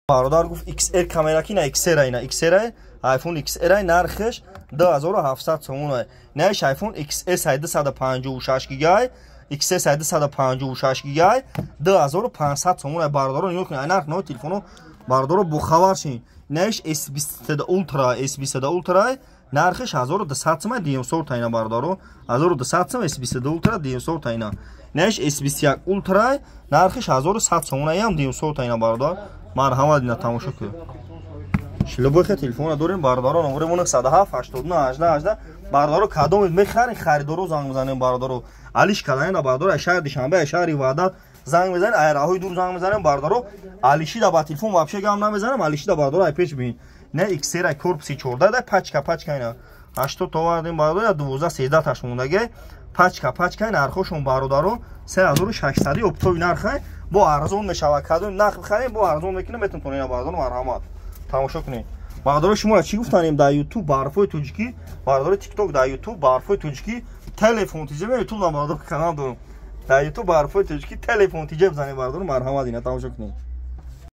Бародар гуфт XR камера ки на XR ина XR iPhone XR нархش 2700 сомон. Наиш iPhone XS 256 гигай, XS 256 гигай 2500 сомон. Бародаро, нигоҳ кунед, нарх но телефоно, бародаро, бохабар шин. Наиш S22 Ultra, S22 Ultra нархиш 1200 сом, дуюм сорта ина, бародаро, 1200 сом S22 Ultra дуюм сорта ина. Наиш S21 Ultra нархиш 1100 сом, ям дуюм сорта ина, бародар. Марҳамат, ина тамошо кун. Шилобойха телефона дорем, бародаро, номери 907 89 18 18. Бародаро, кадом мехарин, харидоро занг мезанем, бародаро. Алиш каданина, бародаро, ай шаҳри Душанбе, ай шаҳри Ваҳдат занг мезанем, ай раҳои дур занг мезанем, бародаро. Алишида ба телефон вообще гам намезанем, алишида, бародаро, ай пеш бин. Не XR ай корпуси 14 да, пачка пачка ина. 80 то овардем, бародаро, 12 13 таш мондаге. Пачка пачка нархошон, бародаро, 3600 оптовый нархай, бо арзон мешавад. Кадом нарх бихарем, бо арзон мекунем, метонтон ина, бародаро, марҳамат. Тамошо кунед. Бародаро, шумо чӣ гуфтанем дар YouTube барфои тоҷикӣ, бародаро, TikTok, дар YouTube барфои тоҷикӣ, телефон тиҷа, YouTube на, бародаро, канал дорам. Дар YouTube барфои тоҷикӣ, телефон тиҷа бизанед, бародаро, марҳамат, ина тамошо кунед.